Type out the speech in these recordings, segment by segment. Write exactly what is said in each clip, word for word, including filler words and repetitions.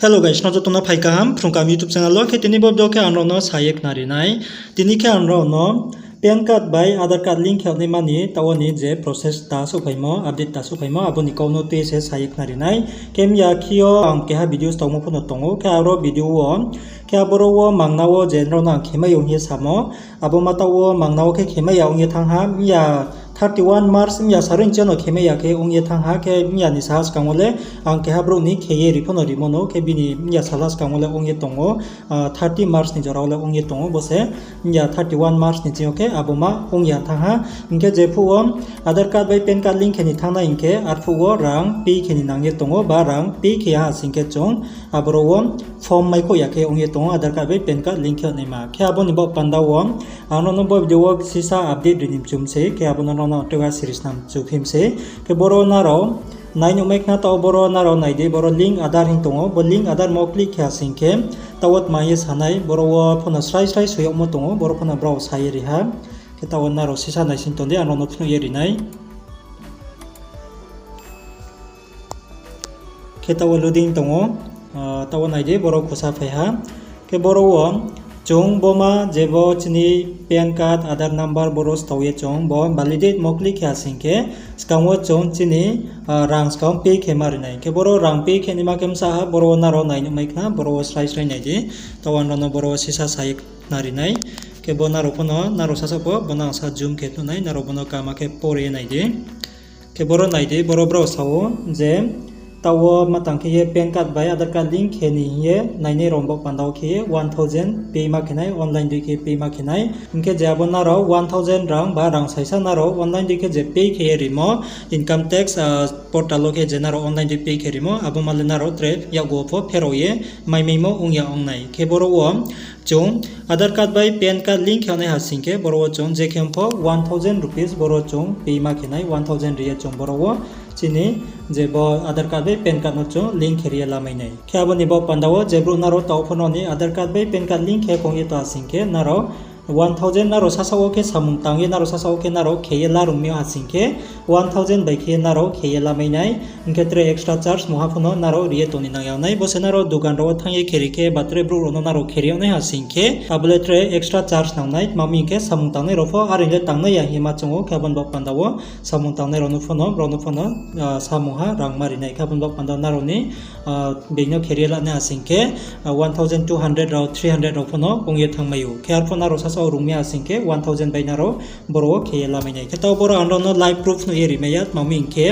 Hello guys, nrao joto no phai kaham Phrung Kaham YouTube channel wo. Khe tini bo video khe ang nrao no sa ye khnari nai. Tini khe ang nrao no PAN card bai Aadhaar card link khe yag naima ni taoh wo ni je process ta souhphaimo, update ta souhphaimo, abo ni kau no tui se sa ye khnari nai. Khe mya khe yo ang keha video staomo pho no tong ou, khe aro video wo, khe aboro wo mangna wo je nrao no ang khemai ou hing ye samo, abo ma taoh wo mangna wo khe khemai ya ong ye thanng ha, mya thirty one March mya saroi nching yo no khemai ya khe ong ye thanng ha, khe mya ni saha skang wo le ang keha brouh ni khe ye ri pho no rimo no, khe bini mya salha skang wo le ong ye tong ou, thirty March ni jora wo le ong ye tong ou, bo se mya thirty one March ni ching yo khe abo ma ong ya thanng ha. Hing khe jephuh wo Aadhaar card bai PAN card link khe ni thanng nai hing khe arphuh wo rang pay khe ni nang ye tong ou, ba rang pay khe ya ha sing khe chung aboro wo form maikhouh ya khe ong ye tong ou, Aadhaar card bai PAN card link khe yag naima. Khe abo ni baoh panda wo ang nrao no bo video wo sisa update ri ni mchu mi se, khe abo no nrao no tei wa siri snam mchu phi mi se. Khe boro nrao nai nuhmai khna taoh boro nrao nai di, boro link Aadhaar hing tong ou, bo link Aadhaar mo click khe ha sing khe taoh wo tma ye sa nai, boro wo pho no srai srai soi yagmo tong ou, boro pho no brao sa ye ri ha. Khe taoh wo nrao sisa naising tong di, ang nrao no phnuh ye ri nai. Khe taoh wo loading tong ou, taoh wo nai di, boro khusa phai ha. Khe boro wo chung bo ma je bo chini PAN card, Aadhaar number boro stao ye chung bo validate mo click khe ha sing khe skang wo chung chini rang skang pay khe ma ri nai. Khe boro rang pay khe naima khe bsa ha, boro wo nrao nai nuhmai khna, boro wo srai srai nai di. Taoh wo ang nrao no boro wo sisa sa ye khnari nai. Khe bo nrao pho no, nrao sasaoh pho bo no ang sa zoom khe phnuh nai, nrao bo no kama khe pore ye nai di. Khe boro nai di, boro brao sa ou je taoh wo ma tang khe ye PAN card bai Aadhaar card link khe ni hing ye nainai rao baoh panda wo khe ye one thousand pay ma khe nai, online dei khe pay ma khe nai. Hing khe je abo nrao one thousand rang ba rang saisa nrao online dei khe je pay khe ye rimo, income tax portal wo khe je nrao online dei pay khe rimo, abo ma le nrao tre yakgu wo pho pherao ye maimaimo ong ya ong nai. Khe boro wo chung Aadhaar card bai PAN card link khe yag nai ha sing khe boro wo chung je khe pho one thousand rupees boro chung pay ma khe nai, one thousand ri ye chung boro wo chini je bo Aadhaar card bai PAN card no chung link khe ri ye lamai nai. Khe abo ni baoh panda wo je brouh nrao taoh pho nrao ni Aadhaar card bai PAN card link khe kong ye tong ha sing khe nrao one thousand nrao sasaoh wo khe samung tang ye nrao sasaoh wo khe nrao khe ye la rung mi ha sing khe one thousand bai khe ye nrao khe ye lamai nai. Hing khe tre extra charge mungha pho no nrao ri ye tong ni nang ya nai. Bo se nrao dukan rao wo thanng ye khe ri khe ba tre brouh rao no nrao khe ri yag nai ha sing khe abo le tre extra charge nang nai. Tma mi hing khe samung tangnai rao pho are le tangnai ya hing ye ma choung ou, khe abo ni baoh panda wo samung tangnai rao no pho no, brao no pho no samungha rang ma ri nai. Khe abo ni baoh panda nrao ni being no khe ri ye la nai ha sing khe one thousand two hundred rao, three hundred rao pho no ong ye thanngmai ou. Khe arphuh nrao sasaoh rung mi ha sing khe one thousand bai nrao boro wo khe ye lamai nai. Khe taoh boro ang nrao no live proof phnuh ye rimai ya, tma mi hing khe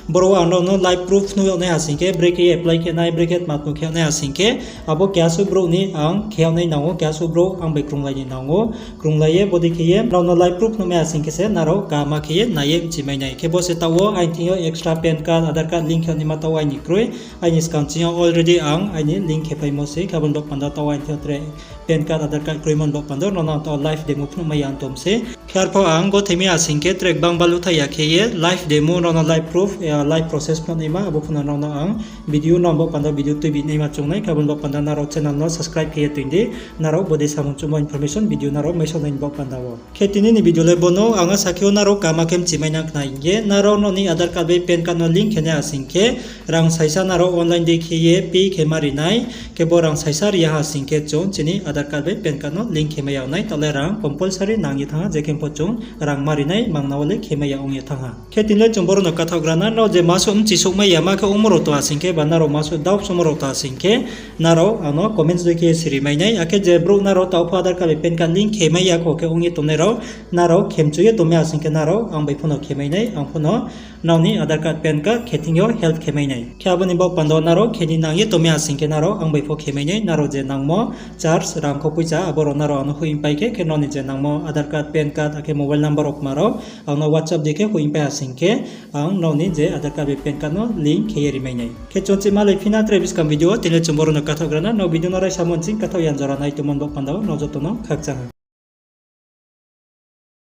boro wo ang nrao no live proof phnuh yag nai ha sing khe, brekhe ye apply khe nai, brekhe tma tma khe yag nai ha sing khe, abo keha suh brouh ni ang khe yag nai nang ou, keha suh brouh ang bai krunglai ni nang ou. Krunglai ye bodei khe ye nrao no live proof phnuh mai ha sing khe se nrao kama khe ye nai ye mchimai nai. Khe bo se taoh wo aini thing yo extra PAN card, Aadhaar card link khe yag naima taoh wo aini kroi. Aini skang ching yo already ang aini link khe phaimo se, khe abo ni baoh panda taoh wo aini thing yo tre PAN card, Aadhaar card kroimo ni baoh panda nrao no taoh wo live demo phnuh mai ya tong se. Khe arphuh ang gothe mi ha sing khe tre gbang balu tha ya khe ye live demo nrao no live proof, live process phnuh naima, abo pho no nrao no ang video no baoh panda video tuibi naima choung nai. Khe abo ni baoh panda nrao channel no subscribe khe ye tong di, nrao bodei samung chungmo information video nrao maisao nai ni baoh panda wo. Khe tini ni video le bo no, ang asa khe o nrao kama khe mchimai nang khna hing ye, nrao nrao ni Aadhaar card bai PAN card no link khe nai ha sing khe, rang saisa nrao online dei khe ye pay khe ma ri nai. Khe bo rang saisa ri ya ha sing khe chung chini Aadhaar card bai PAN card no link khe mai ya nai, taoh le rang compulsory nang ye thanng ha, je khe pho chung rang ma ri nai, mangna wo le khe mai ya ong ye thanng ha. Khe tini le chung boro no kathaoh gra na, nrao je masuh mchisouhmai ya ma khe ongmo rao tong ha sing khe, ba nrao masuh doubt ongmo rao tong ha sing khe, nrao ang no comments dei khe siri mai nai. Akhe je brouh nrao taoh pho Aadhaar card bai PAN card link khe mai ya kho khe ong ye tongnai rao, nrao khe mchu ye tongmai ha sing khe nrao ang bai pho no khe mai nai, ang pho no nrao ni Aadhaar card, PAN card khe thing yo help khe mai nai. Khe abo ni baoh panda wo nrao khe ni nang ye tongmai ha sing khe nrao ang bai pho khe mai nai, nrao je nangmo charge, rang kho poicha, abo rao nrao ang no hoih pai khe, khe nrao ni je nangmo Aadhaar card, PAN card, akhe mobile number rao kma rao ang no WhatsApp dei khe hoih pai ha sing khe, ang nrao ni je Aadhaar card bai PAN card no link khe ye ri mai nai. Khe chung chima lai phi na tre buskang video wo, tini le chung boro no kathaoh gra na, nrao video no raisa mo nching kathaoh ya jora nai tongmo ni baoh panda wo nrao joto no khakchang ha.